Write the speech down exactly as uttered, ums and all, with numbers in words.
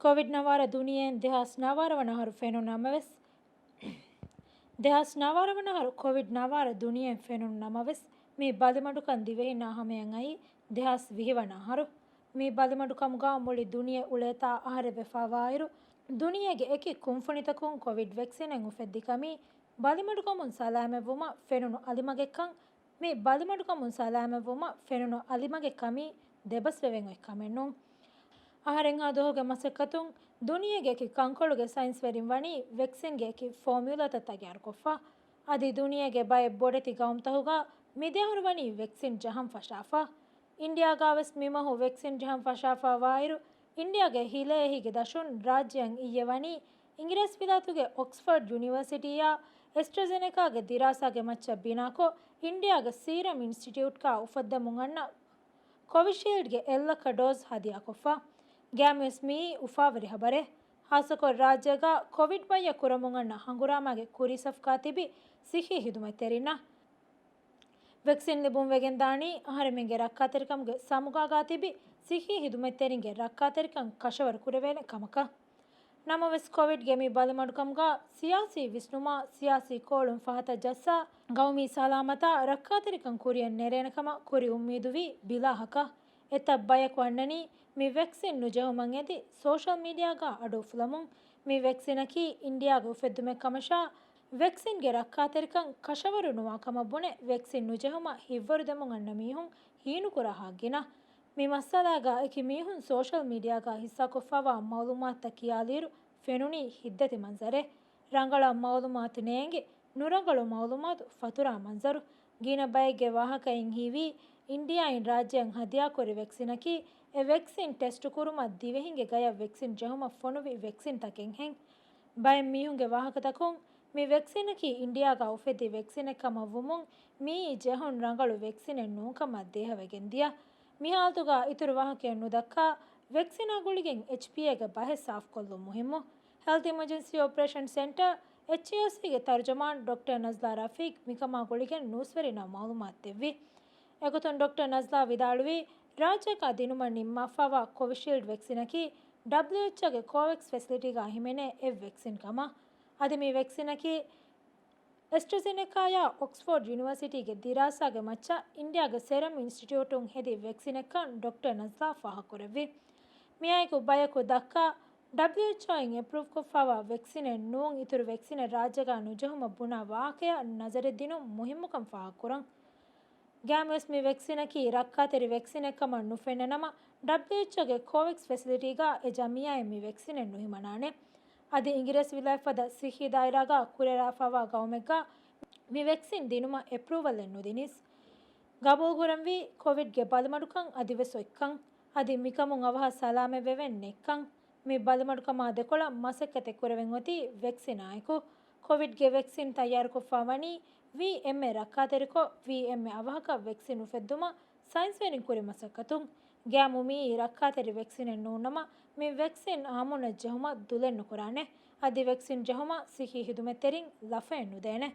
ކޮވިޑް ނަވާރަ ދުނިޔެއިން ދެހާސް ނަވާރަ ވަނަ އަހަރު ފެނުނު ނަމަވެސް، ދެހާސް ނަވާރަ ވަނަ އަހަރު ކޮވިޑް ނަވާރަ ދުނިޔެއިން ފެނުނު ނަމަވެސް، މި ބަލިމަޑުކަން ދިވެހިންނާ ހަމަޔަށް އައީ ދެހާސް ވިހި ވަނަ އަހަރު. މި ބަލިމަޑުކަމުގަ މުޅި ދުނިޔެ އުޅޭތާ އަހަރެއް ވެފަވާއިރު، ދުނިޔޭގެ އެކި ކުންފުނިތަކުން ކޮވިޑް ވެކްސިނެއް އުފެއްދި ކަމީ، ބަލިމަޑުކަމުން ސަލާމަތްވުމަށް ފެނުނު އަލިމަގެއްކަން، މި ބަލިމަޑުކަމުން ސަލާމަތްވުމަށް ފެނުނު އަލިމަގެއް ކަމީ ދެބަސްވެވެން އޮތް ކަމެއް ނޫން. އަހަރެންހާ ދުވަހުގެ މަސައްކަތުން ދުނިޔޭގެ އެކި ކަންކޮޅުގެ ސައިންސްވެރިން ވަނީ ވެކްސިންގެ އެކި ފޯމިއުލާތައް ތައްޔާރުކޮށްފަ. އަދި ދުނިޔޭގެ ބައެއް ބޮޑެތި ގައުމުތަކުގަ މިދިޔަ އަހަރު ވަނީ ވެކްސިން ޖަހަން ފަށާފަ. އިންޑިއާގަވެސް މިމަހު ވެކްސިން ޖަހަން ފަށާފަވާއިރު، އިންޑިއާގެ ހިލައެހީގެ ދަށުން ރާއްޖެއަށް އިއްޔެ ވަނީ އިނގިރޭސިވިލާތުގެ އޮކްސްފޯޑް ޔުނިވަރސިޓީއާ އެސްޓްރަޒެނެކާގެ ދިރާސާގެ މައްޗަށް ބިނާކޮށް، އިންޑިއާގެ ސީރަމް އިންސްޓިޓިއުޓްގަ އުފައްދަމުން އަންނަ ކޮވިޝީލްޑްގެ އެއްލައްކަ ޑޯޒް ހަދިޔާކޮށްފަ. ގައިމުވެސް މިއީ އުފާވެރި ހަބަރެއް. ހާއްސަކޮށް ރާއްޖޭގަ ކޮވިޑް ބައްޔަށް ކުރަމުން އަންނަ ހަނގުރާމާގެ ކުރީ ސަފުގާ ތިބި ސިއްހީ ހިދުމަތްތެރިންނަށް ވެކްސިން ލިބުން ވެގެންދާނީ އަހަރެމެންގެ ރައްކާތެރިކަމުގެ ސަމުގާގާ ތިބި ސިއްހީ ހިދުމަތްތެރިންގެ ރައްކާތެރިކަން ކަށަވަރު ކުރެވޭނެ ކަމަކަށް. ނަމަވެސް، ކޮވިޑްގެ މި ބަލިމަޑުކަމުގަ ސިޔާސީ ވިސްނުމާ، ސިޔާސީ ކޯޅުން ފަހަތަށް ޖައްސާ، ގައުމީ ސަލާމަތާ ރައްކާތެރިކަން ކުރިއަށް ނެރޭނެ ކަމަށް ކުރި އުއްމީދުވީ ބިލާހަކަށް. އެތައް ބަޔަކު އަންނަނީ، މި ވެކްސިން ނުޖެހުމަށް އެދި، ސޯޝަލް މީޑިއާގަ އަޑު އުފުލަމުން. މި ވެކްސިނަކީ އިންޑިއާގެ އުފެއްދުމެއް ކަމަށާ، ވެކްސިންގެ ރައްކާތެރިކަން ކަށަވަރު ނުވާ ކަމަށް ބުނެ، ވެކްސިން ނުޖެހުމަށް ހިތްވަރުދެމުން އަންނަ މީހުން ހީނުކުރާ ހާ ގިނަ. މި މައްސަލާގަ އެކި މީހުން ސޯޝަލް މީޑިއާގަ ހިއްސާކޮށްފައިވާ މައުލޫމާތުތައް ކިޔާލިއިރު ފެނުނީ ހިތްދަތި މަންޒަރެއް. ރަނގަޅަށް މައުލޫމާތު ނޭނގި، ނުރަނގަޅު މައުލޫމާތު ފަތުރާ މަންޒަރު. ގިނަ ބައެއްގެ ވާހަކައިން ހީވީ، އިންޑިއާއިން ރާއްޖެއަށް ހަދިޔާކުރި ވެކްސިނަކީ، އެ ވެކްސިން ޓެސްޓު ކުރުމަށް ދިވެހިންގެ ގަޔަށް ވެކްސިން ޖެހުމަށް ފޮނުވި ވެކްސިންތަކެއްހެން. ބައެއް މީހުންގެ ވާހަކަތަކުން، މި ވެކްސިނަކީ އިންޑިއާގަ އުފެދި ވެކްސިނެއް ކަމަށް ވުމުން، މިއީ ޖެހުން ރަނގަޅު ވެކްސިނެއް ނޫންކަމަށް ދޭހަވެގެން ދިޔަ. މި ހާލަތުގަ އިތުރު ވާހަކައެއް ނުދައްކާ، ވެކްސިނާ ގުޅިގެން އެޗްޕީއޭގެ ބަހެއް ސާފުކޮށްލުން މުހިއްމު. ހެލްތް އިމަޖެންސީ އޮޕަރޭޝަން ސެންޓަރ، އެޗްއީއޯސީގެ ތަރުޖަމާން ޑޮކްޓަރ ނަޒްލާ ރަފީޤް މިކަމާ ގުޅިގެން ނޫސްވެރިންނަށް މައުލޫމާތު ދެއްވި. އެގޮތުން ޑޮކްޓަރ ނަޒްލާ ވިދާޅުވީ، ރާއްޖޭގަ ދިނުމަށް ނިންމާފައިވާ ކޮވިޝީލްޑް ވެކްސިނަކީ، ޑަބްލިއުއެޗްއޯގެ ކޯވެކްސް ފެސިލިޓީގަ ހިމެނޭ އެއް ވެކްސިން ކަމަށް. އަދި މި ވެކްސިނަކީ، އެސްޓްރަޒެނެކާޔާ އޮކްސްފޯޑް ޔުނިވަރސިޓީގެ ދިރާސާގެ މައްޗަށް އިންޑިއާގެ ސެރަމް އިންސްޓިޓިއުޓުން ހެދި ވެކްސިނެއްކަން ޑޮކްޓަރ ނަޒްލާ ފާހަގަކުރެއްވި. މިއާއެކު ބަޔަކު ދައްކާ، ޑަބްލިއުއެޗްއޯއިން އެޕްރޫވްކޮށްފައިވާ ވެކްސިނެއް ނޫން އިތުރު ވެކްސިނެއް ރާއްޖޭގަ ނުޖެހުމަށް ބުނާ ވާހަކަޔަށް ނަޒަރެއް ދިނުން މުހިއްމުކަން ފާހަގަކުރަން. ގައިމުވެސް މި ވެކްސިނަކީ ރައްކާތެރި ވެކްސިނެއްކަމަށް ނުފެންނަ ނަމަ، ޑަބްލިއުއެޗްއޯގެ ކޯވެކްސް ފެސިލިޓީގަ އެ ޖަމިއްޔާއިން މި ވެކްސިނެއް ނުހިމަނާނެ. އަދި އިނގިރޭސިވިލާތް ފަދަ ސިއްހީ ދާއިރާގަ ކުރިއަރާފައިވާ ގައުމެއްގަ މި ވެކްސިން ދިނުމަށް އެޕްރޫވަލްއެއް ނުދިނީސް. ގަބޫލުކުރަންވީ ކޮވިޑްގެ ބަލިމަޑުކަން އަދިވެސް އޮތްކަން، އަދި މިކަމުން އަވަހަށް ސަލާމަތްވެވެން ނެތްކަން. މި ބަލިމަޑުކަމާ ދެކޮޅަށް މަސައްކަތެއް ކުރެވެން އޮތީ ވެކްސިނާއެކު. ކޮވިޑްގެ ވެކްސިން ތައްޔާރުކޮށްފަ ވަނީ ވީ އެންމެ ރައްކާތެރިކޮށް، ވީ އެންމެ އަވަހަކަށް ވެކްސިން އުފެއްދުމަށް ސައިންސްވެރިން ކުރި މަސައްކަތުން. ގައިމު މިއީ ރައްކާތެރި ވެކްސިނެއް ނޫންނަމަ، މި ވެކްސިން އާއްމުންނަށް ޖެހުމަށް ދުލެއް ނުކުރާނެ. އަދި ވެކްސިން ޖެހުމަށް ސިއްހީ ހިދުމަތްތެރިން ލަފައެއް ނުދޭނެ.